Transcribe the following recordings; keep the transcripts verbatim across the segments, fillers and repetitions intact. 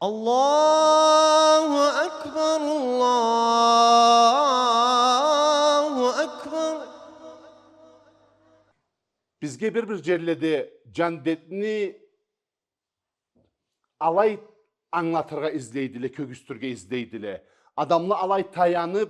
الله أكبر، الله أكبر. Бизге бир-бир джерледе джандетни алай ангылатыргъа излейдиле, кёргюзтюрге излейдиле. Адамла алай таяныб,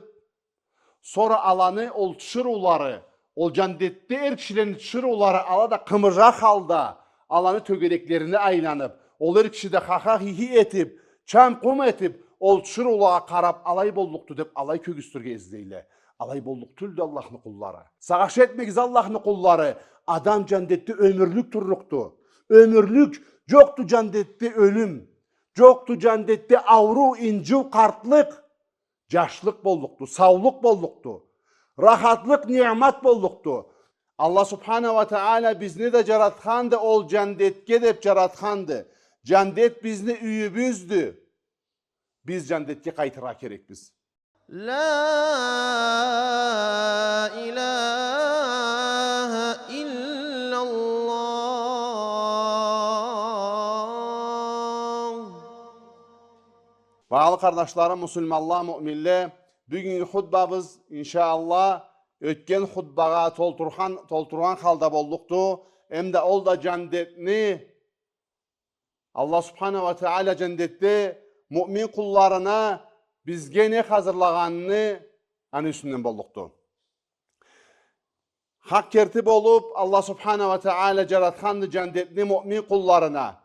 сора аланы ол тиширыулары, ол джандетде эр кишилени тиширыулары ала да къымыжа халда, аланы тёгереклерине айланыб, ол эр киши да хаха-хихи этиб, чам-къум этиб, ол тиширыулагъа къараб, алай боллукъду деб, алай кёргюзтюрге излейле. Алай боллукъ тюлдю Аллахны къуллары. Сагъыш этмегиз, Аллахны къуллары, адам джандетде ёмюрлюк турлукъду. Ёмюрлюк, джокъду джандетде ёлюм, джокъду джандетде ауруу, инджиу, къартлыкъ. Джашлыкъ боллукъду, саулукъ боллукъду. Рахатлыкъ, ниъмат боллукъду. Аллах Субхана уа Тагъала бизни да джаратханды, ол джандетге деб джаратханды. Джандет бизни юйюбюздю. Биз джандетге къайтыргъа керекбиз. لا إله إلا الله. Багъалы къарнашларым, муслиманла, муъминле, бюгюннгю хутбабыз, иншаАллах, ётген хутбагъа толтурхан-, толтургъан халда боллукъду. Эм да ол да джандетни, Аллах Субхана уа Тагъала джандетде муъмин къулларына бизге не хазырлагъаныны аны юсюнден боллукъду. Хакъ керти болуб, Аллах Субхана уа Тагъала джаратханды джандетни муъмин къулларына.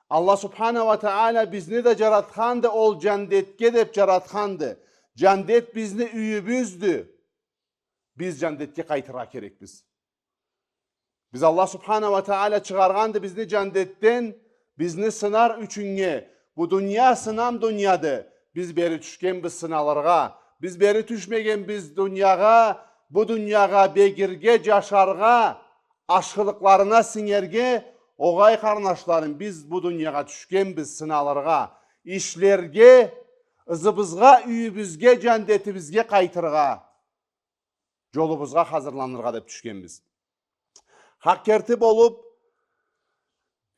Аллах Субхана уа Тагъала бизни да джаратханды, ол джандетге деб джаратханды. Джандет бизни юйюбюздю. Биз джандетге къайтыргъа керекбиз. Биз Аллах Субхана уа Тагъала чыгъаргъанды бизни джандетден, бизни сынар ючюннге. Бу дуния сынам дунияды. Биз бери тюшгенбиз сыналыргъа. Биз бери тюшмегенбиз дуниягъа, бу дуниягъа бегирге, джашаргъа, ашхылыкъларына сингерге. Огъай, къарнашларым, биз бу дуниягъа тюшгенбиз сыналыргъа, ишлерге, ызыбызгъа, юйюбюзге, джандетибизге къайтыргъа, джолубузгъа хазырланыргъа деб тюшгенбиз. Хакъ керти болуб,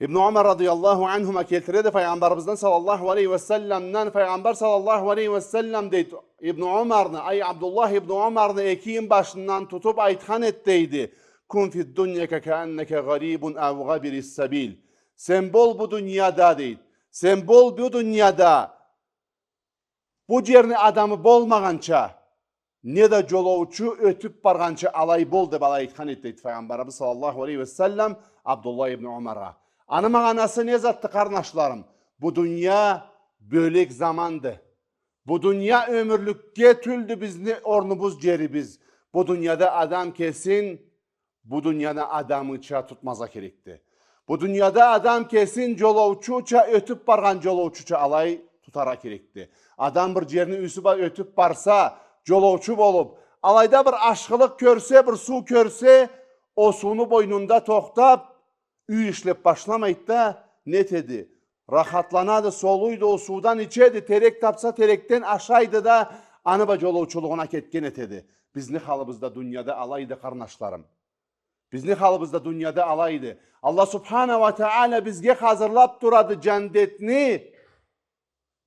Ибн Умар радыяллаху анхума келтиреди, Файгъамбарыбыздан саллаллаху алейхи уа салламдан, Файгъамбар саллаллаху алейхи уа саллам, дейди, Ибн Умарны, ай, Абдуллах ибн Умарны эки ийин башындан тутуб айтхан эди, дейди: «كن في الدنيا كأنك غريب أو عابر سبيل». Сен бол бу дунияда, дейди. Сен бол бу дунияда бу джерни адамы болмагъанча, неда джолоучу ётюб баргъанча алай бол, деб алай айтхан эди, дейди, Файгъамбарыбыз саллаллаху алейхи уа саллам Абдуллах ибн Умаргъа. Аны магъанасы не затды, къарнашларым? Бу дуния бёлек заманды. Бу дуния ёмюрлюкге тюлдю бизни орнубуз, джерибиз. Бу дунияда адам кесин Бу дунияны адамыча тутмазгъа керекди. Бу дунияда адам кесин джолоучуча, ётюб баргъан джолоучуча алай тутаргъа керекди. Адам бир джерни юсю бла ётюб барса, джолоучу болуб, алайда бир ашхылыкъ кёрсе, бир суу кёрсе, ол сууну бойнунда тохтаб, юй ишлеб башламайды да, не этеди? Рахатланады, солуйду, ол суудан ичеди, терек табса, терекден ашайды да, аны бла джолоучулугъуна кетген этеди. Бизни халыбыз да дунияда алайды, къарнашларым. Бизни халыбыз да дунияда алайды. Аллах Субхана уа Тагъала бизге хазырлаб турады джандетни.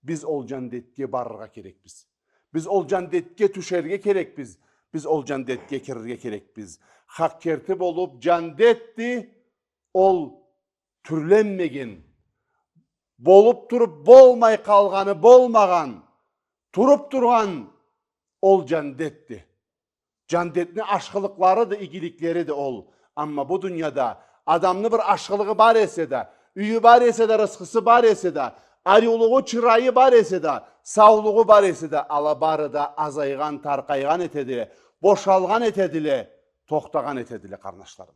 Биз ол джандетге барыргъа керекбиз. Биз ол джандетге тюшерге керекбиз. Биз ол джандетге кирирге керекбиз. Хакъ керти болуб, джандетди ол тюрленмеген, болуб туруб болмай къалгъаны болмагъан, туруб тургъан ол джандетди. Джандетни ашхылыкъларыды, игиликлериди ол. Амма бу дунияда адамны бир ашхылыгъы бар эсе да, юйю бар эсе да, рысхысы бар эсе да, ариулугъу, чырайы бар эсе да, саулугъу бар эсе да, ала бары да азайгъан, таркъайгъан этедиле, бошалгъан этедиле, тохтагъан этедиле, къарнашларым.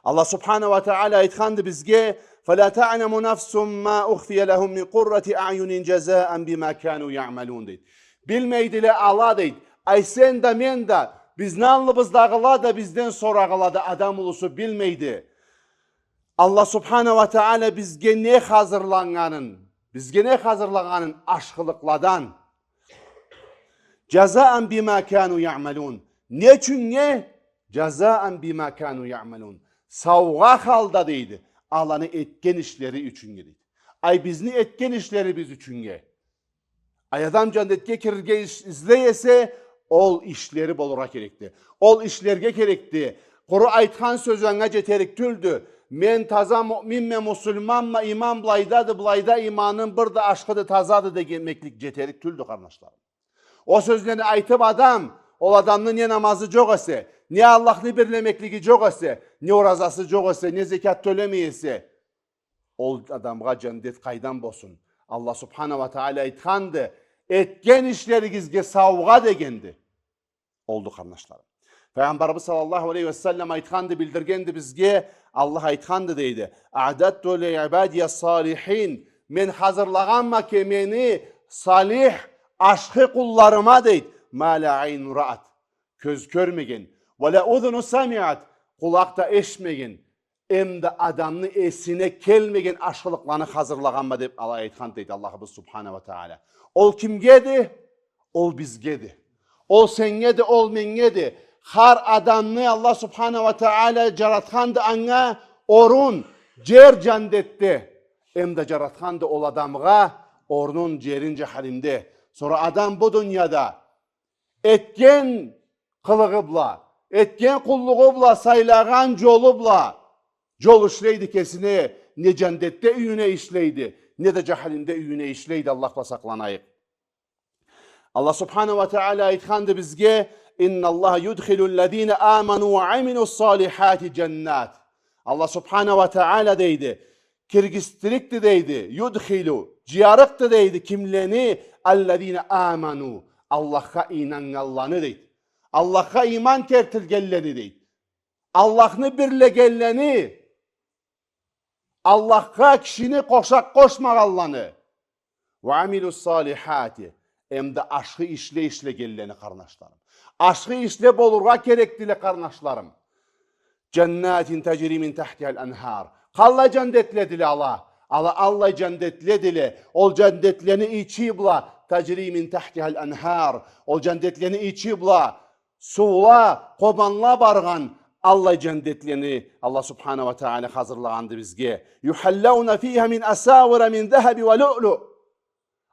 Аллах Субхана уа Тагъала айтханды бизге: «فلا تعلم نفس ما أخفي لهم من قرة أعين جزاء بما كانوا يعملون», дейди. Билмейдиле ала, дейди. Ай, сен да, мен да, бизни аллыбыздагъыла да, бизден сорагъыла да, адам улусу билмейди Аллах Субхана уа Тагъала бизге не хазырланнганын, бизге не хазырланнганын ашхылыкъладан. «جزاء بما كانوا يعملون». Не ючюннге? «جزاء بما كانوا يعملون». Саугъа халда, дейди, аланы этген ишлери ючюннге, дейди. Ай, бизни этген ишлерибиз ючюннге. Ай, адам джандетге кирирге иш излей эсе, ол ишлери болургъа керекди. Ол ишлерге керекди. Къуру айтхан сёз анга джетерик тюлдю. Мен таза муъминме, муслиманма, иман былайдады, былайда иманым бирди, ашхыды, тазады демеклик джетерик тюлдю, къарнашларым. Ол сёзлени айтыб адам, ол адамны не намазы джокъ эсе, не Аллахны бирлемеклиги джокъ эсе, не оразасы джокъ эсе, не зекят тёлемей эсе, ол адамгъа джандет къайдан болсун? Аллах субхана уа тагъала айтханды, этген ишлеригизге саугъа дегенди. Олду, къарнашларым. Файгъамбарыбыз саллаллаху алейхи уа саллам айтханды, билдиргенди бизге, Аллах айтханды дейди: «Аъдатту ли ибадия салихин». Мен хазырлагъанма ки мени салих, ашхы къулларыма, дейди. «Ма ла айну раат». Кёз кёрмеген. «Ва ла узуну самиат». Къулакъ да эшитмеген. Эмда адамны эсине келмеген ашхылыкъланы хазырлагъанма деб алай айтхан дейди Аллахыбыз субхана уа тагъала. Ол кимгеди? Ол бизгеди. Ол сенгеди, ол меннгеди. Хар адамны Аллах субхана уа тагъала джаратханды анга орун, джер джандетде. Эмда джаратханды ол адамгъа орнун, джерин джаханимде. Сора адам бу дунияда этген къылыгъы бла, этген къуллугъу бла, сайлагъан джолу бла джол ишлейди кесине, не джандетде юйюне ишлейди, не да джаханимде юйюне ишлейди. Аллах бла сакъланайыкъ. Аллах субхана уа тагъала айтханды бизге: «Инналлаха юдхилу ллазина аману уа амилу салихати джаннат». Аллах субхана уа тагъала дейди, киргизтирикди дейди, юдхилу, джыярыкъды дейди, кимлени? «Аллазина аману», Аллахха ийнаннганланы дейди. Аллахха иман кертилгенлени дейди. Аллахны бирлегенлени, Аллахха кишини къошакъ къошмагъанланы. «Уа амилу салихати». Эмда ашхы ишле ишлегенлени, къарнашларым. Ашхы ишле болургъа керекдиле, къарнашларым. «Джаннатин таджри мин тахтихал анхар». Къаллай джандетледиле ала? Ала аллай джандетледиле. Ол джандетлени ичи бла, «таджри мин тахтихал анхар». Ол джандетлени ичи бла суула, къобанла баргъан аллай джандетлени Аллах субхана уа тагъала хазырлагъанды бизге. «Юхаллауна фиха мин асауира мин захаби уа луълу».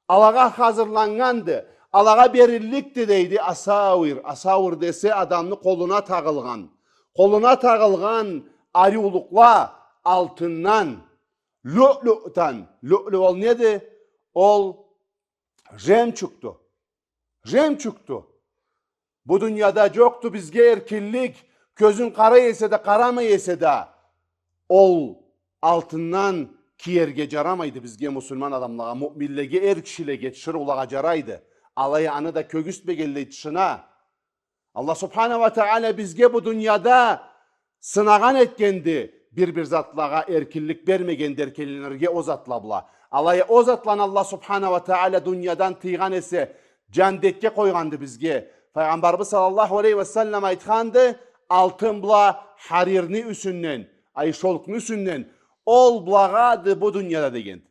Алагъа хазырланнганды, алагъа берилликди дейди асауир. Асауир десе адамны къолуна тагъылгъан. Къолуна тагъылгъан ариулукъла алтындан, луълудан. Луълу ол неди? Ол жемчугду. Жемчугду. Бу дунияда джокъду бизге эркинлик, кёзюнг къарай эсе да, къарамай эсе да, ол алтындан киерге джарамайды бизге, муслиман адамлагъа, муъминлеге, эр кишилеге, тиширыулагъа джарайды. Алай а аны да кёргюзтмегенлей тышына. Аллах субхана уа тагъала бизге бу дунияда сынагъан этгенди, бир-бир затлагъа эркинлик бермегенди эркинленирге ол затла бла. Алай а ол затланы Аллах субхана уа тагъала дуниядан тыйгъан эсе, джандетге къойгъанды бизге. Файгъамбарыбыз саллаллаху алейхи уа саллам айтханды, алтын бла харирни юсюнден, ай, шёлкню юсюнден, ол благъады бу дунияда дегенди.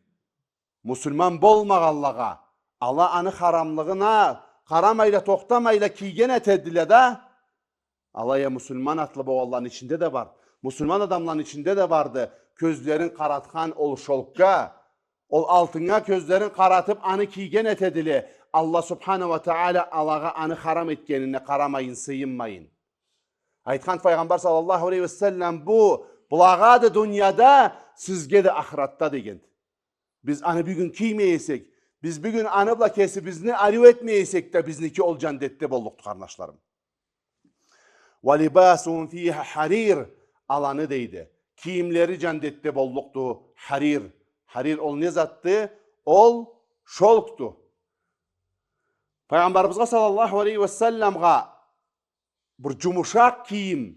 Муслиман болмагъанлагъа, ала аны харамлыгъына къарамайла, тохтамайла кийген этедиле да. Алай а муслиман атлы болгъанланы ичинде да бар. Муслиман адамланы ичинде да барды. Кёзлерин къаратхан ол шёлкга, ол алтыннга кёзлерин къаратып, аны кийген этедиле. Аллах субхана уа тагъала алагъа аны харам этгенине къарамайын, сыйынмайын. Айтхан Файгъамбар саллаллаху алейхи уа саллам, бу благъады дунияда, сизге да ахыратда дегенди. Биз аны бюгюн киймей эсек, биз бюгюн аны бла кесибизни ариу этмей эсек да, бизники ол джандетде боллукъду, къарнашларым. «Уа либасухум фиха харир». Аланы дейди, кийимлери джандетде боллукъду харир. Харир ол не затды? Ол шёлкду. Файгъамбарыбызгъа саллаллаху алейхи уа салламгъа бир джумушакъ кийим,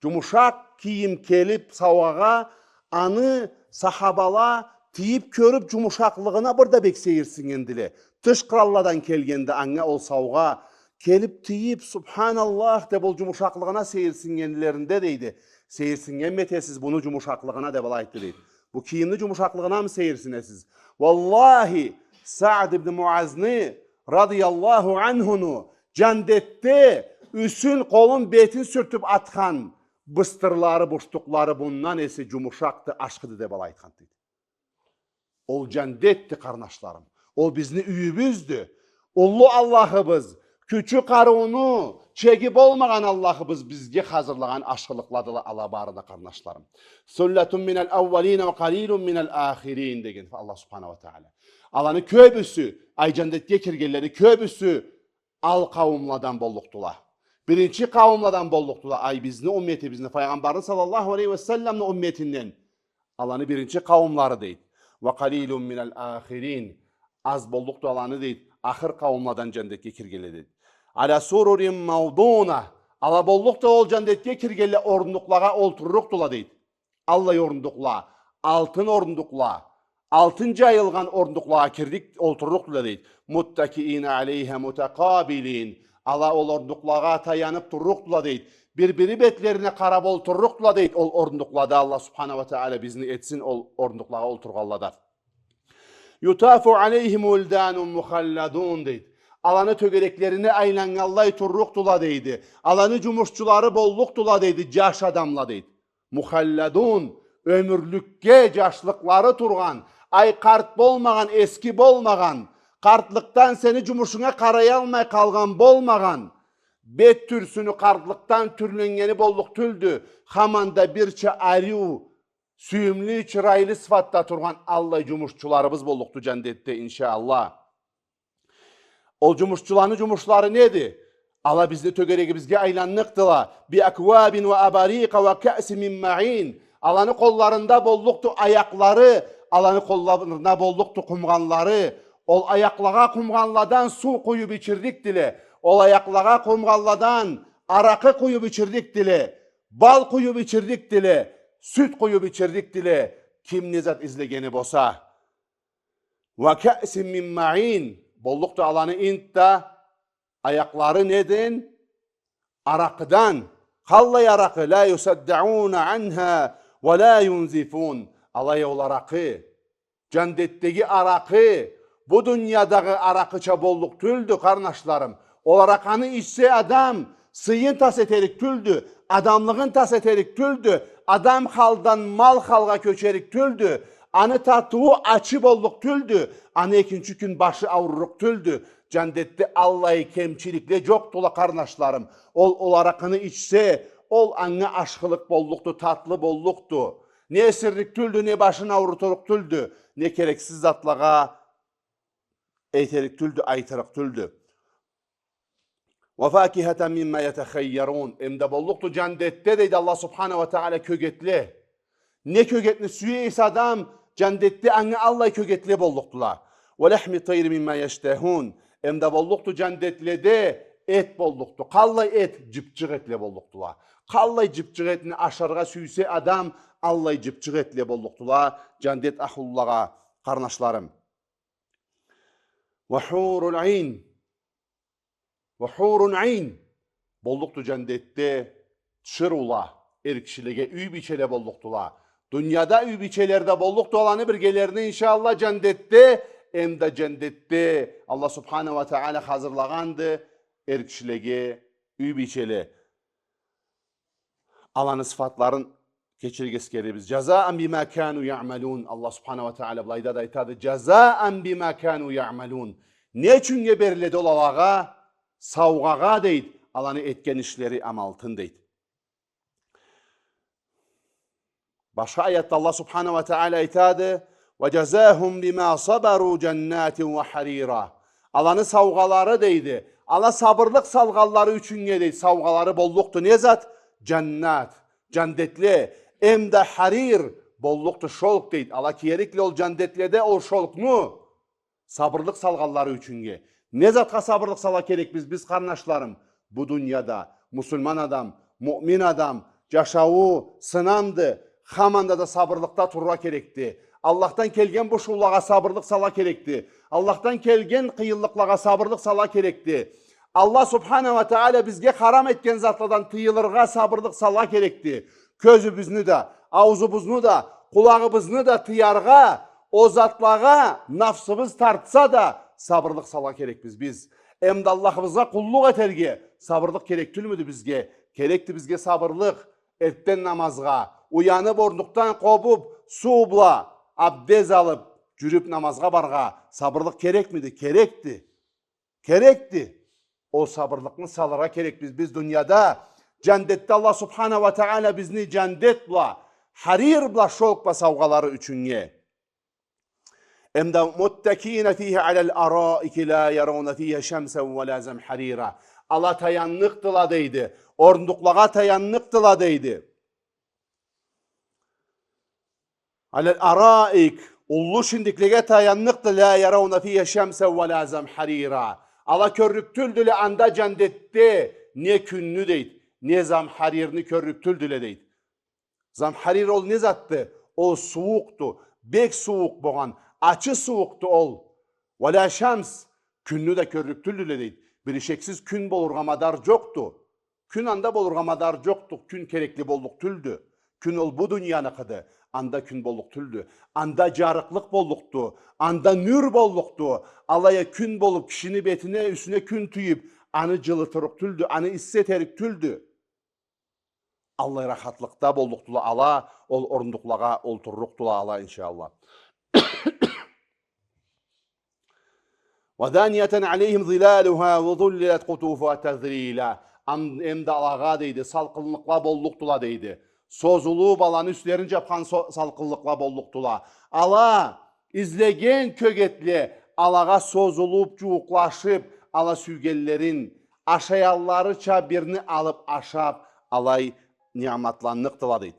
джумушакъ кийим келип саугъагъа, аны сахабала тийип кёрюп, джумушакълыгъына бир да бек сейирсиннгендиле. Тыш къралладан келгенди анга ол саугъа. Келип тийип, «Субханаллах» деп, ол джумушакълыгъына сейирсиннгенлеринде, дейди. Сейирсиннген этесиз муну джумушакълыгъына, деп алай айтды, дейди. Бу кийимни джумушакълыгъынамы сейирсинесиз? Уаллахи, Саад ибн Муазны, радыяллаху анхуну, джандетде юсюн, къолун, бетин сюртюп атхан быстырлары, бурчтукълары мындан эсе джумушакъды, ашхыды, деп алай айтхан, дейди. Ол джандетди, къарнашларым. Ол бизни юйюбюздю. Уллу Аллахыбыз, кючю, къарыуну чеги болмагъан Аллахыбыз бизге хазырлагъан ашхылыкъладыла ала бары да, къарнашларым. «Суллатун минал аууалин уа къалилун минал ахирин», деген Аллах субханаху уа тагъала. Аланы кёбюсю, ай, джандетге киргенлени кёбюсю ал къауумладан боллукъдула. Биринчи къауумладан боллукъдула. Ай, бизни умметибизни, Файгъамбарны саллаллаху алейхи уа салламны умметинден. Аланы биринчи къауумлары, дейди. «Уа къалилун минал ахирин». Аз боллукъду аланы, дейди, ахыр къауумладан джандетге киргенле, дейди. «Аля сурурин маудуна». Ала боллукъду ол джандетге киргенле орындукълагъа олтуррукъдула, дейди. Аллай орындукъла, алтын орындукъла, алтын джайылгъан орындукълагъа кирдик, олтуррукъдула, дейди. «Муттакиина алейха мутакъабилин». Ала ол орындукълагъа таянып туррукъдула, дейди. Бир-бири бетлерине къарап олтуррукъдула, дейди. Ол орындукълада, Аллах субханаху уа тагъала бизни этсин ол орындукълагъа олтургъанладан. «Ютафу алейхим уильданун мухалладун», дейди. Аланы тёгереклерине айланнганлай туррукъдула, дейди. Аланы джумушчулары боллукъдула, дейди, джаш адамла, дейди. Мухалладун, ёмюрлюкге джашлыкълары тургъан, ай, къарт болмагъан, эски болмагъан, къартлыкъдан сени джумушунга къараялмай къалгъан болмагъан, бет тюрсюню къартлыкъдан тюрленнгени боллукъ тюлдю, хаманда бирча ариу, сюйюмлю, чырайлы сыфатда тургъан аллай джумушчуларыбыз боллукъду джандетде, иншаАллах. Ол джумушчуланы джумушлары неди? Ала бизни тёгерегибизге айланныкъдыла. «Би аквабин уа абарикъа уа каъсин мин маин». Аланы къолларында боллукъду аякълары, аланы къолларында боллукъду къумгъанлары. Ол аякълагъа къумгъанладан суу къуюп ичирдикдиле. Ол аякълагъа къумгъанладан аракъы къуюп ичирдикдиле. Бал къуюп ичирдикдиле. Сют къуюп ичирдикдиле. Ким не зат излегени болса. «Уа каъсин мин маин». Боллукъду аланы инт да аякълары неден? Аракъыдан. Къаллай аракъы? «Ла юсаддауна анха уа ла юнзифун». Алай ол аракъы, джандетдеги аракъы, бу дуниядагъы аракъыча боллукъ тюлдю, къарнашларым. Ол аракъыны ичсе адам, сыйын тас этерик тюлдю, адамлыгъын тас этерик тюлдю, адам халдан мал халгъа кёчерик тюлдю, аны татыуу ачы боллукъ тюлдю, аны экинчи кюн башы аурурукъ тюлдю. Джандетде аллай кемчиликле джокъдула, къарнашларым. Ол, ол аракъыны ичсе, ол анга ашхылыкъ боллукъду, татлы боллукъду. Не эсиррик тюлдю, не башын аурутурукъ тюлдю, не керексиз затлагъа этерик тюлдю, айтырыкъ тюлдю. «Уа факихатан мимма ятахайярун». Эмда боллукъду джандетде, дейди Аллах субханаху уа тагъала, кёгетле. Не кёгетни сюе эсе адам, джандетде анга аллай кёгетле боллукъдула. «Уа лахми тайрин мимма яштахун». Эмда боллукъду джандетледе эт боллукъду. Къаллай эт? Джыпчыкъ этле боллукъдула. Къаллай джыпчыкъ этни ашаргъа сюйсе адам, аллай джыпчыкъ этле боллукъдула джандет ахлулагъа, къарнашларым. «Уа хурул айн». «Уа хурун айн». Боллукъду джандетде тиширыула, эр кишилеге юй бийчеле боллукъдула. Дунияда юй бийчеле да боллукъду аланы биргелерине, иншаАллах, джандетде, эмда джандетде Аллах субханаху уа тагъала хазырлагъанды эр кишилеге юй бийчеле. Аланы сыфатларын кечирик эскерирбиз. «Джазаан бима кану яъмалун». Аллах субханаху уа тагъала былайда да айтады: «Джазаан бима кану яъмалун». Не ючюннге бериледи ол алагъа? Саугъагъа, дейди, аланы этген ишлери амалтын, дейди. Башха аятда Аллах субханаху уа тагъала айтады: «Уа джазахум бима сабару джаннатин уа харира». Аланы саугъалары, дейди, ала сабырлыкъ салгъанлары ючюннге, дейди, саугъалары боллукъду не зат? Джаннат, джандетле, эмда харир боллукъду шёлк, дейди. Ала киерикле ол джандетледе ол шёлкну. Сабырлыкъ салгъанлары ючюннге. Не затха сабырлыкъ сала керекбиз биз, къарнашларым? Бу дунияда муслиман адам, муъмин адам, джашауу сынамды, хаманда да сабырлыкъда турургъа керекди. Аллахдан келген бушоулагъа сабырлыкъ сала керекди. Аллахдан келген къыйынлыкълагъа сабырлыкъ сала керекди. Аллах субханаху уа тагъала бизге харам этген затладан тыйылыргъа сабырлыкъ сала керекди. Кёзюбюзню да, аузубузну да, къулагъыбызны да тыяргъа, ол затлагъа нафсыбыз тартса да, сабырлыкъ сала керекбиз биз. Эмда Аллахыбызгъа къуллукъ этерге сабырлыкъ керек тюлмюдю бизге? Керекди бизге сабырлыкъ. Эртден намазгъа уянып, орнукъдан къобуп, суу бла абдез алып, джюрюб намазгъа барыргъа сабырлыкъ керекмиди? Керекди. Керекди. Ол сабырлыкъны салыргъа керекбиз биз дунияда. Джандетде Аллах субхана уа тагъала бизни джандет бла, харир бла, шёлк бла саугъалары ючюннге. Эмда متكئين فيها على الأرائك لا يرون فيها شمسا ولا زمهريرا. Ала таянныкъдыла, дейди. Орындукълагъа таянныкъдыла, дейди. على الأرائك, уллу шиндиклеге таянныкъды, لا يرون فيها شمسا ولا زمهريرا. Ала кёрлюк тюлдюле анда джандетде не кюнню, дейди, не замхарирни кёрлюк тюлдюле, дейди. Замхарир ол не затды? Ол сууукъду, бек сууукъ болгъан, ачы сууукъду ол. ولا شمس, кюнню да кёрлюк тюлдюле, дейди. Бир ишексиз кюн болургъа мадар джокъду. Кюн анда болургъа мадар джокъду, кюн керекли боллукъ тюлдю. Кюн ол бу дунияныкъыды, анда кюн боллукъ тюлдю. Анда джарыкълыкъ боллукъду, анда нюр боллукъду. Алай а кюн болуб, кишини бетине, юсюне кюн тийиб, аны джылытырыкъ тюлдю, аны исси этерик тюлдю. Аллай рахатлыкъда боллукъдула ала, ол орындукълагъа олтурлукъдула ала, иншаллах. ودانية عليهم ظلالها وذللت قطوفها تذليلا. Ам-, эмда алагъа, дейди, салкъынлыкъла боллукъдула, дейди. Созулуб, аланы юслерин джабхан со-, салкъынлыкъла боллукъдула. Ала излеген кёгетле алагъа созулуб, джууукълашыб, ала сюйгенлерин ашаялларыча бирни алыб ашаб, алай ниъматланныкъдыла, дейди.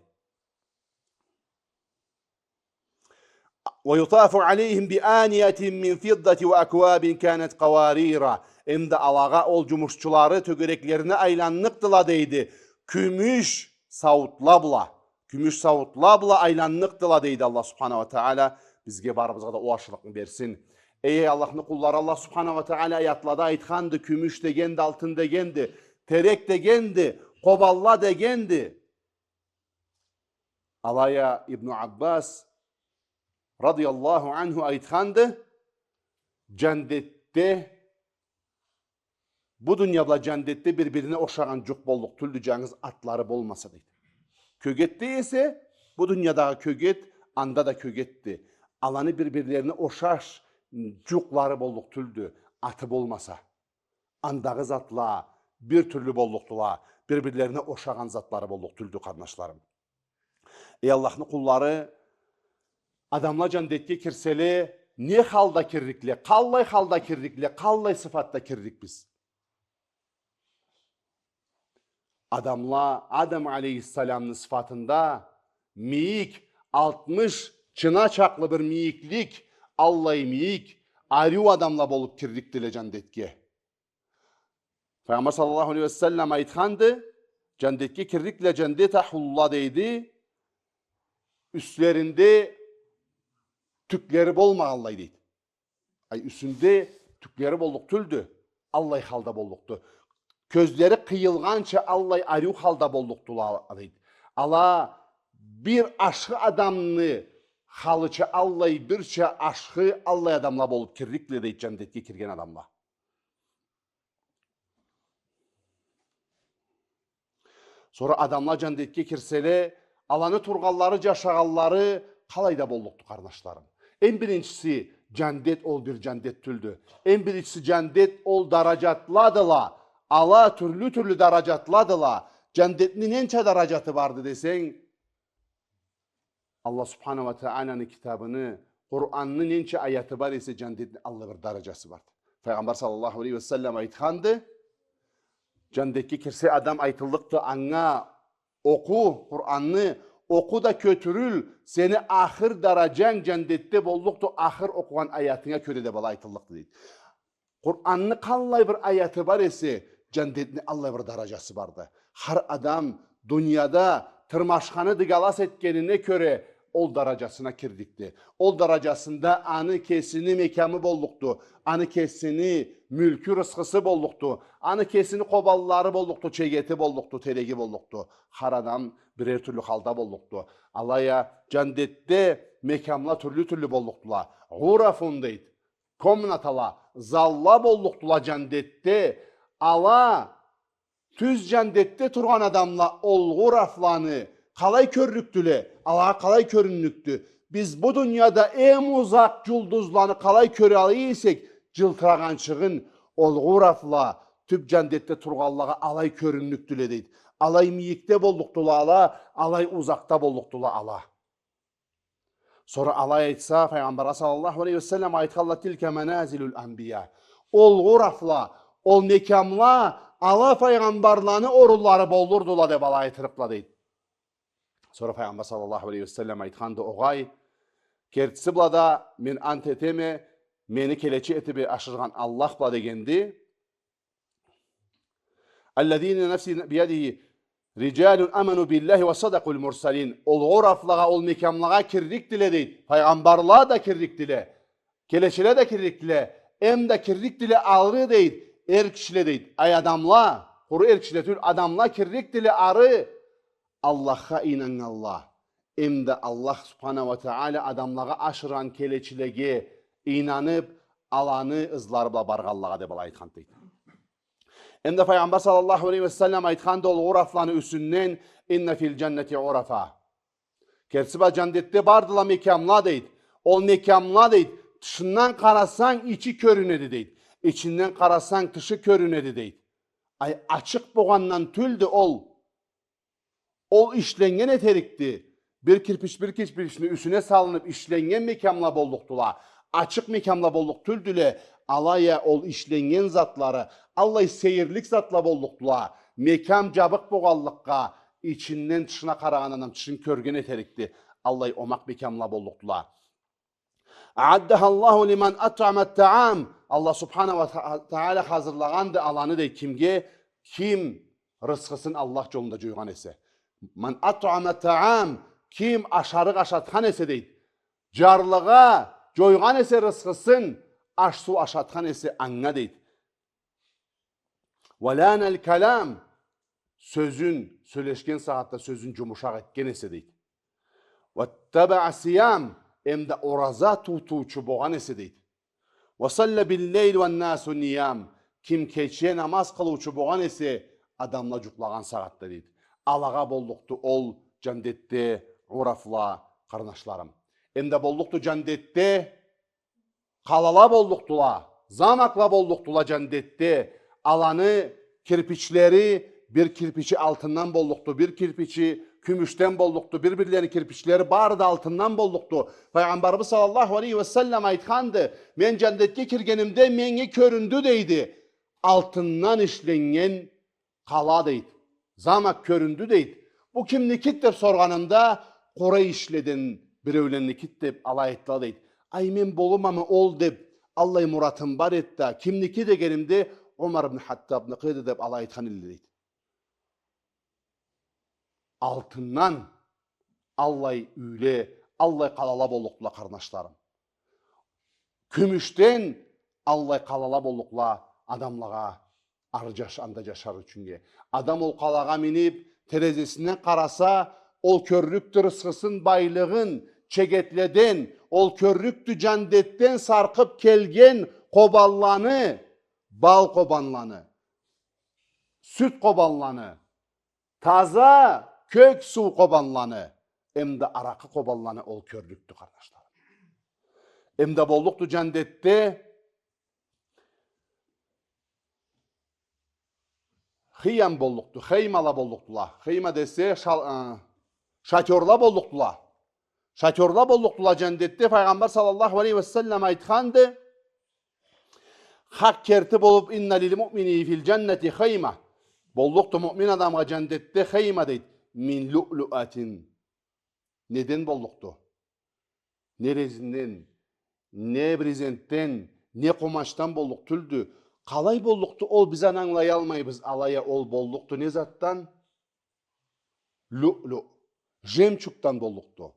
ويطاف عليهم بآنية من فضة وأكواب كانت قوارير. Эмда алагъа ол джумушчулары тёгереклерине айланныкъдыла, дейди. Кюмюш сауутла бла, кюмюш сауутла бла айланныкъдыла, дейди. Аллах субхана уа тагъала бизге барыбызгъа да ол ашхылыкъны берсин. Эй, Аллахны къуллары, Аллах субхана уа тагъала аятлада айтханды, кюмюш дегенди, алтын дегенди, терек дегенди, къобалла дегенди. Алай а Ибну Аббас радыяллаху анху айтханды, джандетде, бу дуния бла джандетде бир-бирине ошагъан джукъ боллукъ тюлдю, джангыз атлары болмаса, дейди. Кёгетде эсе, бу дуниядагъы кёгет, анда да кёгетди. Аланы бир-бирлерине ошаш джукълары боллукъ тюлдю, аты болмаса. Андагъы затла бир тюрлю боллукъдула, бир-бирлерине ошагъан затлары боллукъ тюлдю, къарнашларым. Эй, Аллахны къуллары, адамла джандетге кирселе, не халда кирликле, къаллай халда кирликле, къаллай сыфатда кирликбиз? Адамла Адам алейхиссаламны сыфатында мийик, алтмыш чына чакълы бир мийиклик, аллай мийик, ариу адамла болуб кирликдиле джандетге. Файгъамбар саллаллаху алейхи ва саллам айтханды, джандетге кирликдиле, джандет ахлула, дейди, юслеринде тюклери болмагъанлай, дейди. Ай, юсюнде тюклери боллукъ тюлдю, аллай халда боллукъду. Кёзлери къыйылгъанча аллай ариу халда боллукъдула, дейди. Ала бир ашхы адамны халыча аллай, бирча ашхы аллай адамла болуб кирликдиле, дейди, джандетге кирген адамла. Сора адамла джандетге кирселе, аланы тургъанлары, джашагъанлары къалайда боллукъду, къарнашларым? Эм биринчиси, джандет ол бир джандет тюлдю. Эм биринчиси, джандет ол дараджатладыла. Ала тюрлю-тюрлю дараджатладыла. Джандетни ненча дараджаты барды десенг, Аллах субхана ва тагъаланы китабыны, Къуранны ненча аяты бар эсе, джандетни аллай бир дараджасы барды. Файгъамбар саллаллаху алейхи ва саллам айтханды, джандетге кирсе адам, айтыллыкъды анга: окъу Къуранны, окъу да кётюрюл, сени ахыр дараджанг джандетде боллукъду ахыр окъугъан аятынга кёре, деб, ала айтыллыкъды, дейди. Къуранны къаллай бир аяты бар эсе, джандетни аллай бир дараджасы барды. Хар адам дунияда тырмашханы дыгалас этгенине кёре ол дараджасына кирликди. Ол дараджасында аны кесини мекямы боллукъду, аны кесини мюлкю, рысхысы боллукъду, аны кесини къобаллары боллукъду, чегети боллукъду, тереги боллукъду. Хар адам бирер тюрлю халда боллукъду. Алай а джандетде мекямла тюрлю-тюрлю боллукъдула. Гъурафун, дейди. Комнатала, залла боллукъдула джандетде. Ала тюз джандетде тургъан адамла ол гъурафланы къалай кёрлюкдюле, алагъа къалай кёрюннюкдю? Биз бу дунияда эм узакъ джулдузланы къалай кёре ала эсек, джылтырагъанчыгъын ол гъурафла тюп джандетде тургъанлагъа алай кёрюнлюкдюле, дейди. Алай мийикде боллукъдула ала, алай узакъда боллукъдула ала. Сора алай айтса, Файгъамбаргъа саллаллаху алейхи ва саллам айтханла: «Тилка маназилул анбия». Ол гъурафла, ол мекямла, ала файгъамбарланы орунлары болурдула, деб алай айтырыкъла, дейди. Сора Файгъамбар саллаллаху алейхи ва саллам айтханды: «Огъай, кертиси бла да мен ант этеме, мени келечи этиб ашыргъан Аллах бла», — дегенди. «Аллазина нафси биядихи риджалун аману биллахи ва садакъул мурсалин». Ол гъурафлагъа, ол мекямлагъа кирликдиле, дейди. Файгъамбарла да кирликдиле. Келечиле да кирликдиле, эм да кирликдиле ары, дейди, эр кишиле, дейди. Ай адамла, къуру эр кишиле тюл, адамла кирликдиле ары, Аллахха ийнаннганла, эм да Аллах субхана ва тагъала адамлагъа ашыргъан келечилеге ийнаныб, аланы ызлары бла баргъанлагъа, деб алай айтхан, дейди. Эм да Файгъамбар саллаллаху алейхи ва саллам айтханды ол гъурафланы юсюнден: «Инна фил джаннати гъурафа». Кертиси бла джандетде бардыла мекямла, дейди. Ол мекямла, дейди, тышындан къарасанг, ичи кёрюнеди, дейди. Ичинден къарасанг, тышы кёрюнеди, дейди. Ай, ачыкъ болгъандан тюлдю ол. Ол ишленнген этерикди. Бир кирпич, бир кирпични юсюне салыныб ишленнген мекямла боллукъдула. Ачыкъ мекямла боллукъ тюлдюле. Алай а ол ишленнген затлары аллай сейирлик затла боллукъдула. Мекям джабыкъ болгъанлыкъгъа, ичинден тышына къарагъан адам тышын кёрген этерикди. Аллай омакъ мекямла боллукъдула. «Ааддаха Аллаху лиман атъама ат-таам». Аллах субхана ва та-, тагъала хазырлагъанды аланы, дейди, кимге? Ким рысхысын Аллах джолунда джойгъан эсе. «Ман атъама ат-таам», ким ашарыкъ ашатхан эсе, дейди. Джарлыгъа джойгъан эсе рысхысын, аш-суу ашатхан эсе анга, дейди. «Ва лана ал-калам», сёзюн, сёлешген сагъатда сёзюн джумушакъ этген эсе, дейди. «Ваттабаа ас-сиям», эм да ораза тутуучу болгъан эсе, дейди. «Ва салла бил-лейли ван-насу ниям», ким кече намаз къылыучу болгъан эсе, адамла джукълагъан сагъатда, дейди. Алагъа боллукъду ол джандетде гъурафла, къарнашларым. Эм да боллукъду джандетде къалала боллукъдула, замкла боллукъдула джандетде. Аланы кирпичлери, бир кирпичи алтындан боллукъду, бир кирпичи кюмюшден боллукъду, бир-бирлерини кирпичлери бары да алтындан боллукъду. Файгъамбарыбыз саллаллаху алейхи ва саллам айтханды: «Мен джандетге киргенимде, меннге кёрюндю, — дейди, — алтындан ишленнген къала», — дейди. «Замок кёрюндю», — дейди. «Бу кимникиди?» — деб соргъанымда, «Къурейшледен биреуленникиди», — деб алай айтдыла, дейди. «Ай, мен болурмамы ол?» — деб, аллай муратым бар эди да. «Кимники?» — дегенимде, «Умар ибн Хаттабныкъыды», — деб алай айтхан эдиле, дейди. Алтындан аллай юйле, аллай къалала боллукъдула, къарнашларым. Кюмюшден аллай къалала боллукъла адамлагъа ары джаш-, анда джашар ючюннге. Адам ол къалагъа миниб, терезесинден къараса, ол кёрлюкдю рысхысын, байлыгъын, чегетледен, ол кёрлюкдю джандетден саркъыб келген къобанланы, бал къобанланы, сют къобанланы, таза кёк суу къобанланы, эм да аракъы къобанланы ол кёрлюкдю, къарнашларым. Эм да боллукъду джандетде хыям боллукъду, хеймала боллукъдула. Хейма десе, шал-, ы, шатёрла боллукъдула. Шатёрла боллукъдула джандетде. Файгъамбар саллаллаху алейхи ва саллам айтханды, хакъ керти болуб: «Инна лил муъмини фил джаннати хейма». Боллукъду муъмин адамгъа джандетде хейма, дейди. «Мин луълуатин». Неден боллукъду? Не резинден, не брезентден, не къумачдан боллукъ тюлдю. Къалай боллукъду ол, биз аны ангылаялмайбыз. Алай а ол боллукъду не затдан? Луълу, жемчугдан боллукъду.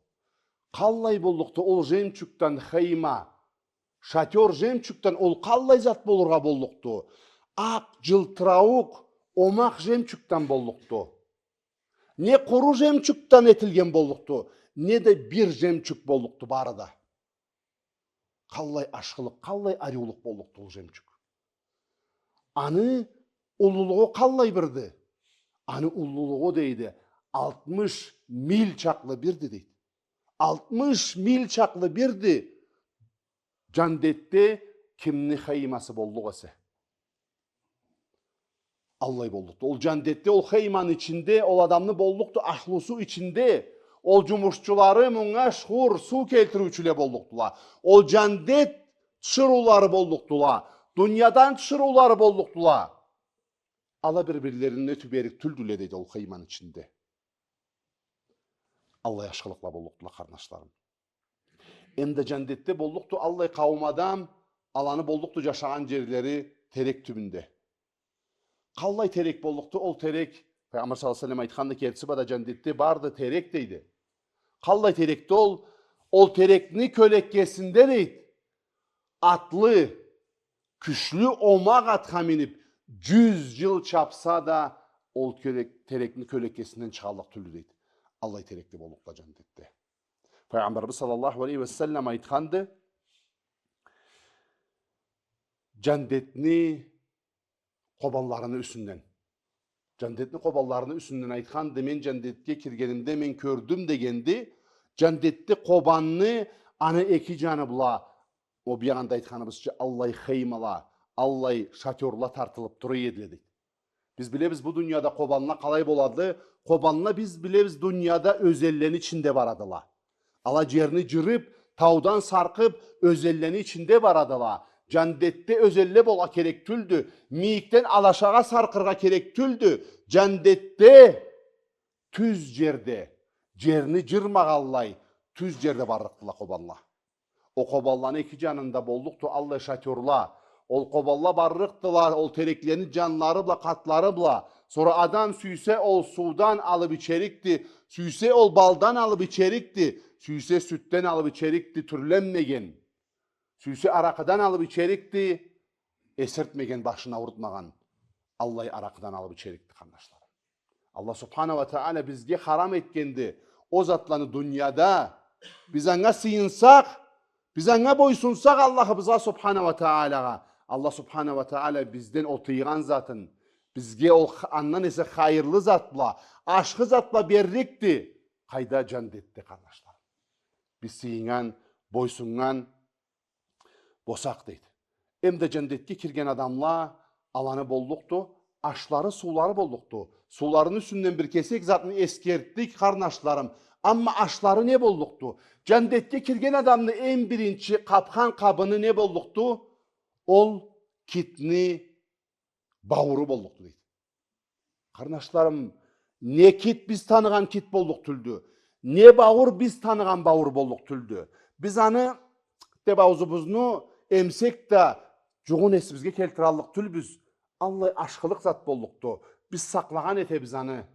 Къаллай боллукъду ол жемчугдан хейма, шатёр жемчугдан, ол къаллай зат болургъа боллукъду? Акъ, жылтырауукъ, омакъ жемчугдан боллукъду. Не къуру жемчугдан этилген боллукъду, не да бир жемчуг боллукъду бары да. Къаллай ашхылыкъ, къаллай ариулукъ боллукъду ол жемчуг. Аны уллулугъу къаллай бирди? Аны уллулугъу, дейди, алтмыш миль чакълы бирди, дейди. Алтмыш миль чакълы бирди джандетде кимни хеймасы боллукъ эсе. Аллай боллукъду. Ол джандетде, ол хейманы ичинде, ол адамны боллукъду ахлусу ичинде, ол джумушчулары мунга шхур, суу келтириучюле боллукъдула. Ол джандет тиширыулары боллукъдула. Дуниядан тиширыулары боллукъдула. Ала бир-бирлерине тюберик тюлдюле, дейди, ол хейманы ичинде. Аллай ашхылыкъла боллукъдула, къарнашларым. Эм да джандетде боллукъду аллай къауум адам, аланы боллукъду джашагъан джерлери терек тюбюнде. Къаллай терек боллукъду ол терек? Пайгъамбар саллаллаху алейхи ва саллам айтханды, кертиси бла да джандетде барды терек, дейди. Къаллай терекди ол? Ол терекни кёлеккесинде, дейди, атлы, кючлю омакъ атха минип, джюз джыл чапса да, ол кёлек-, терекни кёлеккесинден чыгъаллыкъ тюлдю, дейди. Аллай терекде боллукъла джандетде. Пайгъамбарыбыз саллаллаху алейхи ва саллам айтханды, джандетни къобанларыны юсюнден. Джандетни къобанларыны юсюнден айтханды, мен джандетге киргенимде, мен кёрдюм, дегенди, джандетде къобанны аны эки джаны бла, ол биягъында айтханыбызча, аллай хеймала, аллай шатёрла тартылып тура эдиле, дейди. Биз билебиз, бу дунияда къобанла къалай болады? Къобанла, биз билебиз, дунияда ёзенлени ичинде барадыла. Ала джерни джырып, таудан саркъып, ёзенлени ичинде барадыла. Джандетде ёзенле болургъа керек тюлдю. Мийикден алашагъа саркъыргъа керек тюлдю. Джандетде тюз джерде, джерни джырмагъанлай, тюз джерде барлыкъдыла къобанла. Ол къобанланы эки джанында боллукъду аллай шатёрла. Ол къобанла барлыкъдыла ол тереклени джанлары бла, къатлары бла. Сора адам сюйсе, ол суудан алып ичерикди, сюйсе, ол балдан алып ичерикди, сюйсе, сютден алып ичерикди, тюрленмеген. Сюйсе, аракъыдан алып ичерикди, эсиртмеген, башын аурутмагъан. Аллай аракъыдан алып ичерикди, къарнашларым. Аллах субхана ва тааля бизге харам этгенди ол затланы дунияда. Биз анга сыйынсакъ, биз анга бойсунсакъ, Аллахыбызгъа субхана ва тааляга, Аллах субхана ва тааля бизден ол тыйгъан затын бизге ол х-, андан эсе хайырлы зат бла, ашхы зат бла берликди. Къайда? Джандетде, къарнашларым. Биз сыйыннган, бойсуннган босакъ, дейди. Эм да джандетге кирген адамла, аланы боллукъду ашлары, суулары боллукъду. Сууларыны юсюнден бир кесек затны эсгертдик, къарнашларым. Амма ашлары не боллукъду? Джандетге кирген адамны эм биринчи къапхан къабыны не боллукъду? Ол китни баууру боллукъду, дейди. Къарнашларым, не кит биз таныгъан кит боллукъ тюлдю, не бауур биз таныгъан бауур боллукъ тюлдю. Биз аны деп аузубузну эмсек да, джугъун эсибизге келтираллыкъ тюлбюз. Аллай ашхылыкъ зат боллукъду. Биз сакълагъан этебиз аны.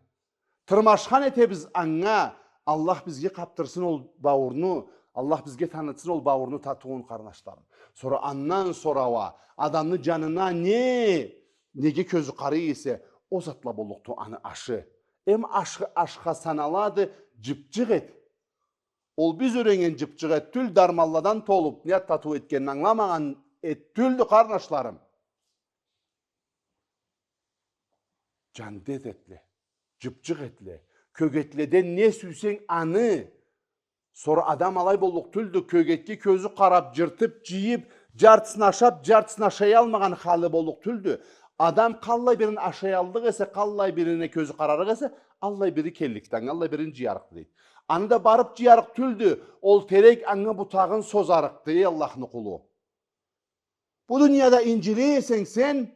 Тырмашхан этебиз анга. Аллах бизге къапдырсын ол баурну, Аллах бизге танытсын ол баурну татыуун, къарнашларым. Сора андан сора уа адамны джанына не, неге кёзю къарай эсе, ол затла боллукъду аны ашы. Эм ашхы ашха саналады джыбчыкъ эт. Ол биз юреннген джыбчыкъ эт тюл, дарманладан толуп, не татыу этгенин ангыламагъан эт тюлдю, къарнашларым. Джандет этле, джыбчыкъ этле, кёгетледен не сюйсенг аны. Сора адам алай боллукъ тюлдю, кёгетге кёзю къарап, джыртып, джыйып, джартысын ашап, джартысын ашаялмагъан халы боллукъ тюлдю. Адам къаллай бирин ашаяллыкъ эсе, къаллай бирине кёзю къарарыкъ эсе, аллай бири келликди, анга аллай бирин джыярыкъды, дейди. Аны да барып джыярыкъ тюлдю, ол терек анга бутагъын созарыкъды, эй Аллахны къулу. Бу дунияда инджилей эсенг сен,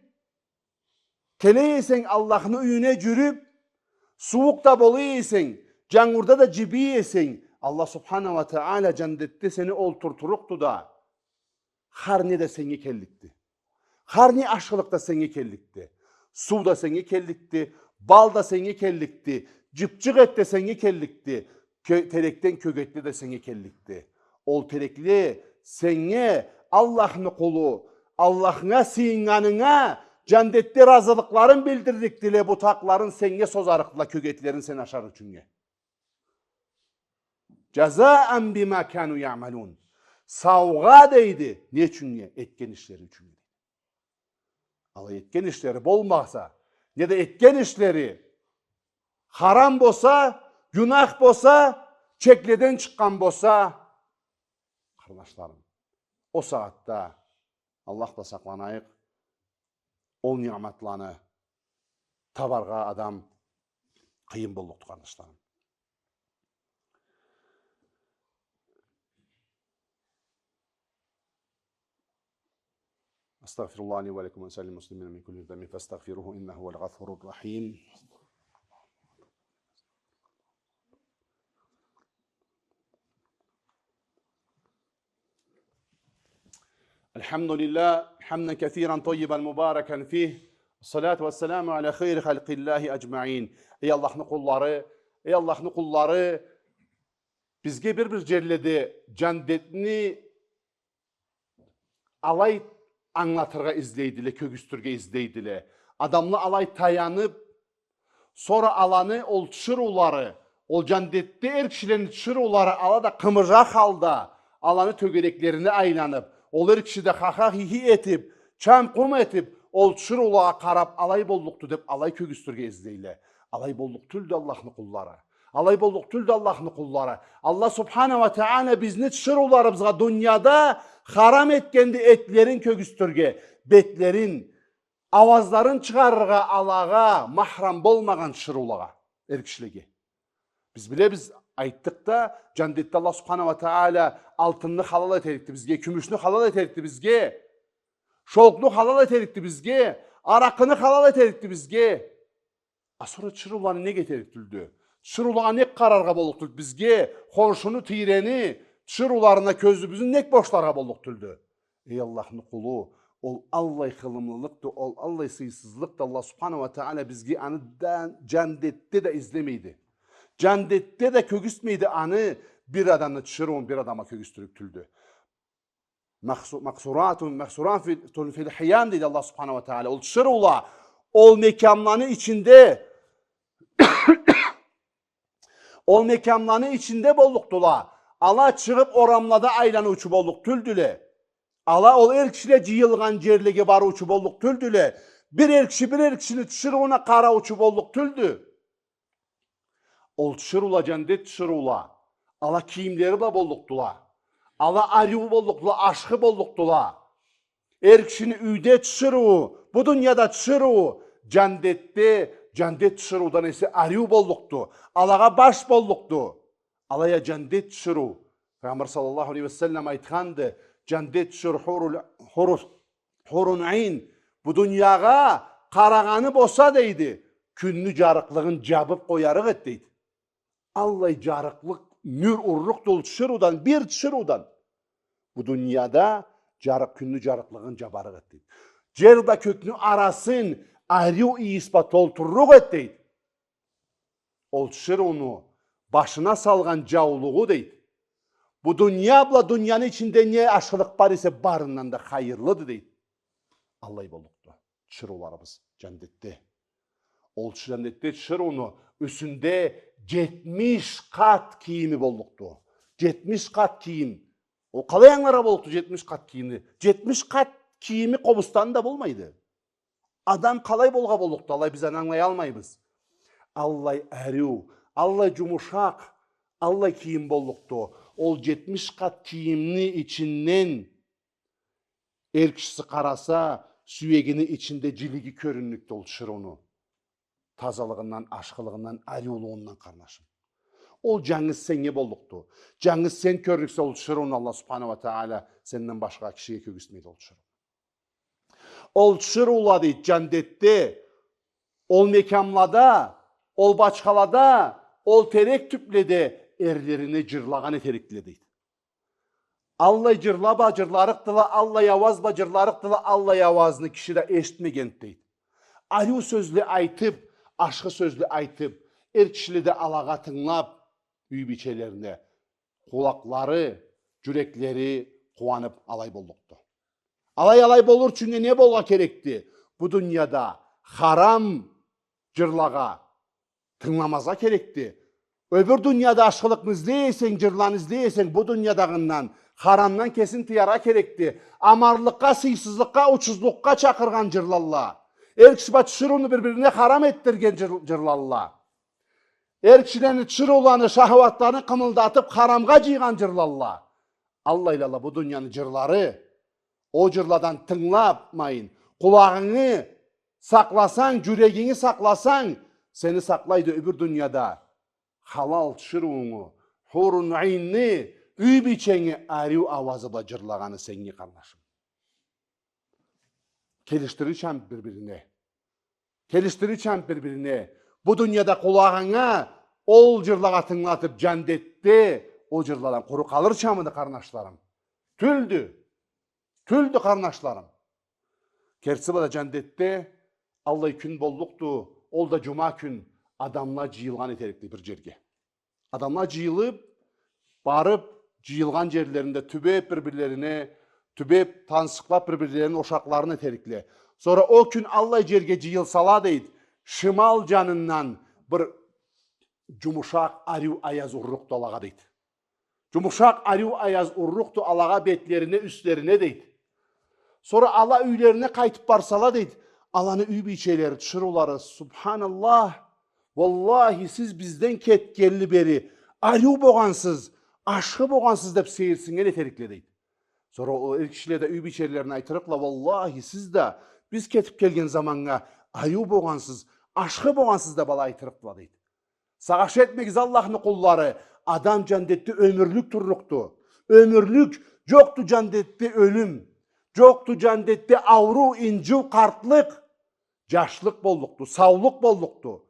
келей эсенг Аллахны юйюне джюрюп, сууукъ да болай эсенг, джангурда да джибий эсенг, Аллах субхана ва тааля джандетде сени олтуртурукъду да, хар не да сеннге келликди. Хар не ашхылыкъ да сеннге келликди. Суу да сеннге келликди, бал да сеннге келликди, джыбчыкъ эт да сеннге келликди. Кё-, терекден кёгетле да сеннге келликди. Ол терекле сеннге, Аллахны къулу, Аллахынга сыйыннганынга джандетде разылыкъларын билдирликдиле, бутакъларын сеннге созарыкъдыла, кёгетлерин сен ашар ючюннге. Джазаан бима кану яъмалун. Саугъа, дейди, не ючюннге? Этген ишлери ючюннге. Алай этген ишлери болмаса, не да этген ишлери харам болса, гюнах болса, чекледен чыкъгъан болса, къарнашларым, ол сагъатда, Аллах да сакъланайыкъ, ол ниъматланы табаргъа адам къыйын боллукъду, къарнашларым. أستغفر الله لي ولكم ولسائر المسلمين من كل ذنب فاستغفروه إنه هو الغفور الرحيم. الحمد لله، حمدا كثيرا طيبا مباركا فيه. الصلاة والسلام على خير خلق الله أجمعين. Эй Аллахны къуллары, эй Аллахны къуллары, бизге бир-бир джерледе джандетни алай ангылатыргъа излейдиле, кёргюзтюрге излейдиле. Адамла алай таяныб, сора аланы ол тиширыулары, ол джандетде эр кишилени тиширыулары ала да къымыжа халда, аланы тёгереклерине айланыб, ол эр киши да ха-ха-хи-хи этиб, чам-къум этиб, ол тиширыулагъа къараб, алай боллукъду деб, алай кёргюзтюрге излейле. Алай боллукъ тюлдю Аллахны къуллары. Алай боллукъ тюлдю Аллахны къуллары. Аллах субхана уа тагъала бизни тиширыуларыбызгъа дунияда харам этгенди этлерин кёргюзтюрге, бетлерин, ауазларын чыгъарыргъа алагъа махрам болмагъан тиширыулагъа, эр кишилеге. Биз билебиз, айтдыкъ да, джандетде Аллах субхана уа тагъала алтынны халал этерикди бизге, кюмюшню халал этерикди бизге, шёлкню халал этерикди бизге, аракъыны халал этерикди бизге. А сора тиширыуланы нек этерик тюлдю? Тиширыулагъа нек къараргъа боллукъ тюлдю бизге? Хоншуну, тийрени тиширыуларына кёзюбюзню нек бошларгъа боллукъ тюлдю? Эй Аллахны къулу, ол аллай хылымлылыкъды, ол аллай сыйсызлыкъды, Аллах субхана уа тагъала бизге аны да джандетде да излемейди. Джандетде да кёргюзтмейди аны бир адамны тиширыуун бир адамгъа кёргюзтюрюк тюлдю. Махсу-, махсуратун, махсуратун фил, фил хиям, дейди Аллах субхана уа тагъала. Ол тиширыула, ол мекямланы ичинде, ол мекямланы ичинде боллукъдула. Ала чыгъыб орамлада айланыучу боллукъ тюлдюле. Ала ол эр кишиле джыйылгъан джерлеге барыучу боллукъ тюлдюле. Бир эр киши бир эр кишини тиширыуна къараучу боллукъ тюлдю. Ол тиширыула, джандет тиширыула, ала кийимлери бла боллукъдула. Ала ариу боллукъдула, ашхы боллукъдула. Эр кишини юйде тиширыуу, бу дунияда тиширыуу, джандетде, джандет тиширыудан эсе ариу боллукъду. Алагъа баш боллукъду. Алай а джандет тиширыу. Пайгъамбар саллаллаху алейхи ва саллам айтханды, джандет тиширыу хурул, хурул, хурун айн, бу дуниягъа къарагъаны болса, дейди, кюнню джарыкълыгъын джабыб къоярыкъ эди, дейди. Аллай джарыкълыкъ, нюр урлукъду ол тиширыудан, бир тиширыудан. Бу дунияда джарыкъ, кюнню джарыкълыгъын джабарыкъ эди, дейди. Джер бла кёкню арасын ариу ийис бла толтуррукъ эди, дейди. Ол тиширыуну башына салгъан джаулугъу, дейди, бу дуния бла дунияны ичинде не ашхылыкъ бар эсе, барындан да хайырлыды, дейди. Аллай боллукъду тиширыуларыбыз джандетде. Ол джандетде тиширыуну юсюнде джетмиш къат кийими боллукъду. Джетмиш къат кийим. Ол къалай ангыларгъа боллукъду джетмиш къат кийимни? Джетмиш къат кийими къобустаны да болмайды. Адам къалай болгъа боллукъду, алай биз аны ангылаялмайбыз. Аллай ариу, аллай джумушакъ, аллай кийим боллукъду. Ол джетмиш къат кийимни ичинден эр кишиси къараса, сюегини ичинде джилиги кёрюннюкдю ол тиширыуну. Тазалыгъындан, ашхылыгъындан, ариулугъундан, къарнашым. Ол джангыз сеннге боллукъду. Джангыз сен кёрюрсе ол тиширыуну, Аллах субхана уа тагъала сенден башха кишиге кёргюзтмейди ол тиширыуну. Ол тиширыула, дейди, джандетде, ол мекямлада, ол бачхалада, ол терек тюбледе эрлерине джырлагъан этерикдиле, дейди. Аллай джырла бла джырларыкъдыла, аллай ауаз бла джырларыкъдыла, аллай ауазны киши да эшитмегенди, дейди. Ариу сёзле айтыб, ашхы сёзле айтыб, эр кишиле да алагъа тынгылаб, юй бийчелерине къулакълары, джюреклери къууаныб алай боллукъду. Алай, алай болур ючюн не болгъа керекди? Бу дунияда харам джырлагъа тынгыламазгъа керекди. Ёбюр дунияда ашхылыкъны излей эсенг, джырланы излей эсенг, бу дуниядагъындан, харамдан кесинги тыяргъа керекди. Аманлыкъгъа, сыйсызлыкъгъа, учузлукъгъа чакъыргъан джырлалла. Эр киши бла тиширыуну бир-бирине харам этдирген джыр-, джырлалла. Эр кишилени тиширыуланы, шахауатларын къымылдатып, харамгъа джыйгъан джырлалла. Аллайла бу дунияны джырлары. Ол джырладан тынгылаб, къулагъынгы сакъласанг, джюрегинги сакъласанг, сени сакълайды ёбюр дунияда халал тиширыуунгу, хурун айнны, юй бийченги ариу ауазы бла джырлагъаны сеннге, къарнашым. Келишдирирча бир-бирине. Келишдирирча бир-бирине. Бу дунияда къулагъынга ол джырлагъа тынгылатып, джандетде ол джырладан къуру къалырчамыды, къарнашларым? Тюлдю. Тюлдю, къарнашларым. Кертиси бла да, джандетде аллай кюн боллукъду, ол да джума кюн, адамла джыйылгъан этерикди бир джерге. Адамла джыйылып, барып, джыйылгъан джерлеринде тюбеп бир-бирлерине, тюбеп, тансыкълап бир-бирлерини ошакъларын этерикле. Сора ол кюн аллай джерге джыйылсала, дейди, шимал джанындан бир джумушакъ, ариу аяз уррукъду алагъа, дейди. Джумушакъ, ариу аяз уррукъду алагъа, бетлерине, юслерине, дейди. Сора ала юйлерине къайтып барсала, дейди, аланы юй бийчелери, тиширыулары: «Субханаллах, уаллахи, сиз бизден кетгенли бери ариу богъансыз, ашхы богъансыз», — деп сейирсиннген этерикле, дейди. Сора ол эр кишиле да юй бийчелерине айтырыкъла: «Уаллахи, сиз да биз кетип келген заманнга ариу богъансыз, ашхы богъансыз», — деп ала айтырыкъла, дейди. Сагъыш этмегиз, Аллахны къуллары, адам джандетде ёмюрлюк турлукъду. Ёмюрлюк. Джокъду джандетде ёлюм. Джокъду джандетде ауруу, инджиу, къартлыкъ. Джашлыкъ боллукъду, саулукъ боллукъду.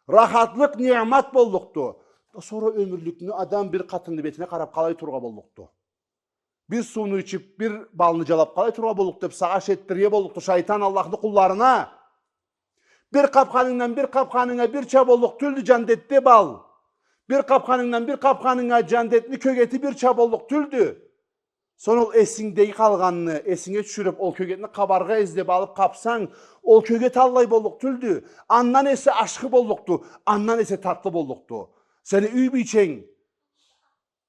Рахатлыкъ, ниъмат боллукъду. Сора ёмюрлюкню адам бир къатынны бетине къарап къалай турургъа боллукъду? Бир сууну ичип, бир балны джалап къалай турургъа боллукъду деп сагъыш этдирирге боллукъду шайтан Аллахны къулларына. Бир къапханынгдан бир къапханынга бирча боллукъ тюлдю джандетде бал. Бир къапханынгдан бир къапханынга джандетни кёгети бирча боллукъ тюлдю. Сора ол эсингдеги къалгъанны эсинге тюшюрюп, ол кёгетни къабаргъа излеп алып къапсанг, ол кёгет аллай боллукъ тюлдю. Андан эсе ашхы боллукъду, андан эсе татлы боллукъду. Сени юй бийченг,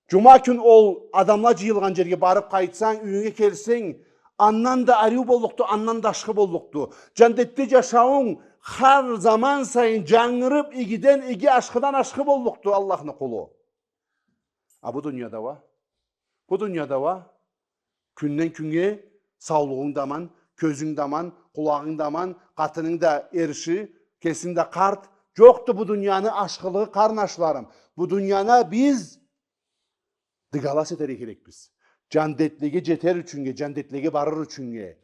джума кюн ол адамла джыйылгъан джерге барып къайтсанг, юйюнге келсенг, андан да ариу боллукъду, андан да ашхы боллукъду. Джандетде джашауунг хар заман сайын джангырып, игиден иги, ашхыдан ашхы боллукъду, Аллахны къулу. А бу дунияда уа? Бу дунияда уа? Кюнден кюннге саулугъунг да аман, кёзюнг да аман, къулагъынг да аман, къатынынг да эриши, кесинг да къарт. Джокъду бу дунияны ашхылыгъы, къарнашларым. Бу дунияны биз дыгалас этерге керекбиз. Джандетлеге джетер ючюннге, джандетлеге барыр ючюннге.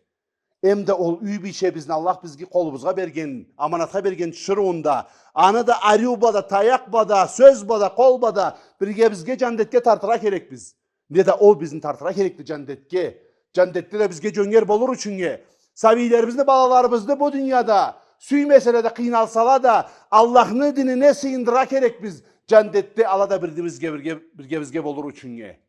Эм да ол юй бийчебизни, Аллах бизге къолубузгъа берген, аманатха берген тиширыуунда, аны да ариу бла да, таякъ бла да, сёз бла да, къол бла да биргебизге джандетге тартыргъа керекбиз. Не да ол бизни тартыргъа керекди джандетге. Джандетде да бизге джёнгер болур ючюннге. Сабийлерибизни, балаларыбызны бу дунияда сюймеселе да, къыйналсала да, Аллахны динине сыйындыргъа керекбиз. Джандетде ала да биргебизге, бирге, биргебизге болур ючюннге.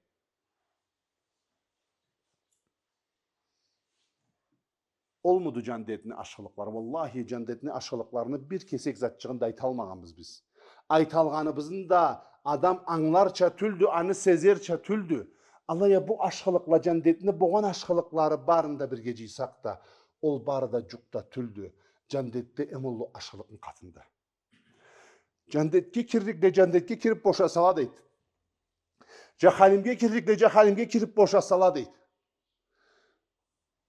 Олмуду джандетни ашхылыкълары? Уаллахи, джандетни ашхылыкъларыны бир кесек затчыгъын да айталмагъанбыз биз. Айталгъаныбызны да адам ангыларча тюлдю, аны сезерча тюлдю. Алай а бу ашхылыкъла, джандетни болгъан ашхылыкълары барын да бирге джыйсакъ да, ол бары да джукъ да тюлдю джандетде эм уллу ашхылыкъны къатында. Джандетге кирликле джандетге кирип бошасала, дейди. Джаханимге кирликле джаханимге кирип бошасала, дейди.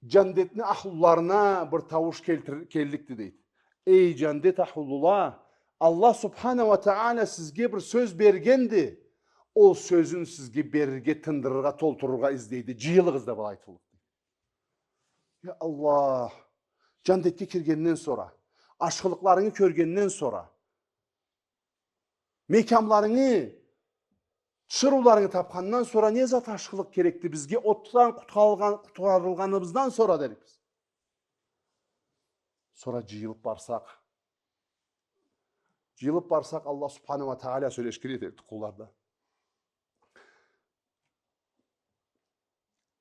Джандетни ахлуларына бир таууш келтир-, келликди, дейди. Эй, джандет ахлула, Аллах субхана уа тагъала сизге бир сёз бергенди. Ол сёзюн сизге берирге, тындырыргъа, толтурургъа излейди. Джыйылыгъыз деп айтыллыкъды. Я Аллах, джандетге киргенден сора, ашхылыкъларынгы кёргенден сора, мекямларынгы, тиширыуларынгы тапхандан сора не зат ашхылыкъ керекди бизге, отдан къутхарылгъан-, къутхарылгъаныбыздан сора дерикбиз. Сора джыйылып барсакъ, джыйылып барсакъ, Аллах субхана уа тагъала сёлешген этерикди къулларына.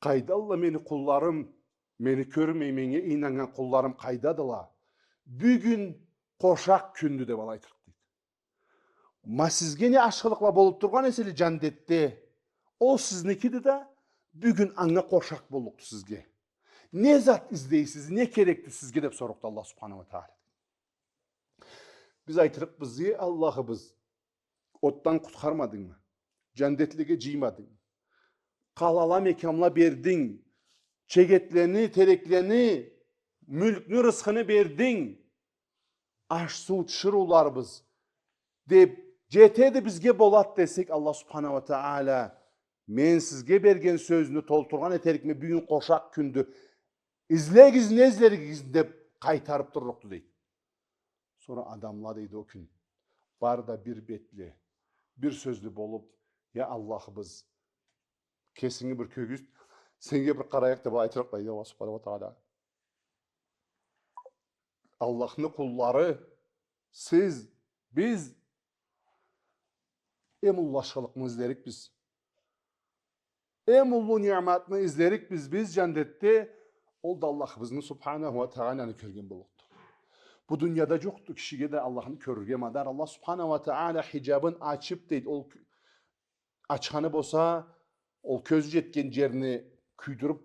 Къайдалла мени къулларым, мени кёрмей, меннге ийнаннган къулларым къайдадыла? Бюгюн къошакъ кюндю деп алай айтырыкъ, дейди. Ма сизге не ашхылыкъла болуп тургъан эселе джандетде, ол сизникиди да, бюгюн анга къошакъ боллукъду сизге. Не зат излейсиз, не керекди сизге деп сорукъду Аллах субхана уа тагъала. Биз айтырыкъбыз, эй Аллахыбыз, Отдан къутхармадынгмы? Джандетлеге джыймадынгмы? Къалала, мекямла бердинг, чегетлени, тереклени, мюлкню, рысхыны бердинг. Аш-суу тиширыуларыбыз деб, джетеди, бизге болад десек, Аллах Субханаху уа Тагъала, мен сизге берген сёзню толтургъан этерикме, бюгюн къошакъ кюндю. Излегиз, не излеригиз деб къайтарыб турлукъду, дейди. Сора адамла, дейди, о кюн бары да бир бетли, бир сёзлю болуб, я Аллахыбыз, кесинги бир кёргюзт, сеннге бир къарайыкъ деб айтырыкъла, дейди Аллах Субханаху уа Тагъала. Аллахны къуллары, сиз, биз эм уллу ашхылыкъны излерикбиз. Эм уллу ниъматны излерикбиз биз джандетде, ол да Аллахыбызны Субханаху уа Тагъаланы кёрген боллукъду. Бу дунияда джокъду кишиге да Аллахны кёрюрге мадар. Аллах Субханаху уа Тагъала хиджабын ачыб, дейди, ол ачханы болса, ол кёзю джетген джерни кюйдюрюб,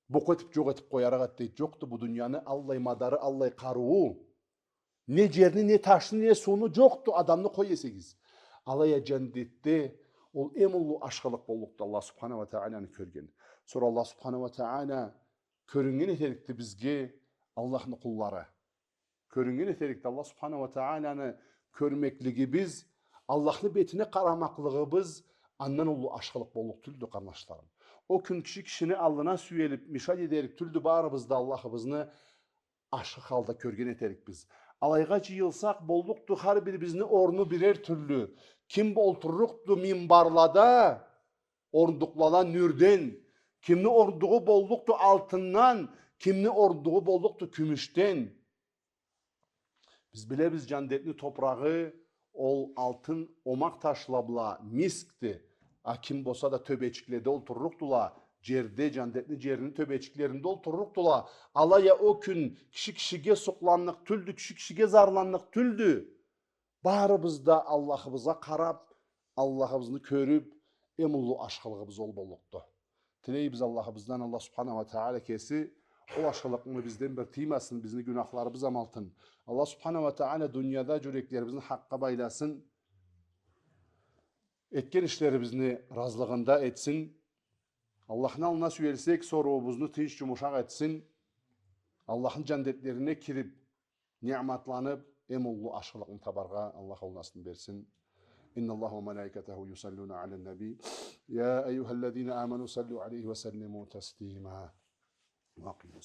букъ этиб, джокъ этиб къоярыкъ эди, дейди. Джокъду бу дунияны аллай мадары, аллай къарыуу. Не джерни, не ташны, не сууну джокъду, адамны къой эсегиз. Алай а джандетде ол эм уллу ашхылыкъ боллукъду, Аллах Субханаху уа Тагъаланы кёрген. Сора Аллах Субханаху уа Тагъала кёрюннген этерикди бизге Аллахны къуллары. Кёрюннген этерикди Аллах Субханаху уа Тагъаланы кёрмеклигибиз, Аллахны бетине къарамакълыгъыбыз андан уллу ашхылыкъ боллукъ тюлдю, къарнашларым. О кюн киши кишини аллына сюелиб, мешать этерик тюлдю, барыбыз да Аллахыбызны ашхы халда кёрген этерикбиз. Алайгъа джыйылсакъ боллукъду, хар бирибизни орну бирер тюрлю. Ким олтурлукъду минбарлада, орындукълада нюрден, кимни орындугъу боллукъду алтындан, кимни орындугъу боллукъду кюмюшден. Биз билебиз, джандетни топурагъы ол алтын омакъ ташла бла мискди. А ким болса да тёбечикледе олтурлукъдула, джерде, джандетни джерини тёбечиклеринде олтурлукъдула. Алай а о кюн киши кишиге сукъланныкъ тюлдю, киши кишиге зарланныкъ тюлдю. Барыбыз да Аллахыбызгъа къараб, Аллахыбызны кёрюб, эм уллу ашхылыгъыбыз ол боллукъду. Тилейбиз Аллахыбыздан, Аллах Субханаху уа Тагъала кеси ол ашхылыкъны бизден бир тыймасын, бизни гюнахларыбыз амалтын. Аллах Субханаху уа Тагъала дунияда джюреклерибизни хакъгъа байласын. Этген ишлерибизни разылыгъында этсин. Аллахны аллына сюелсек, соруубузну тынч, джумушакъ этсин. Аллахны джандетлерине кириб, ниъматланыб, эм уллу ашхылыкъны табаргъа Аллах ол насыбны берсин. إن الله وملائكته يصلون على النبي، يا أيها الذين آمنوا صلوا عليه وسلموا تسليما. وأقيموا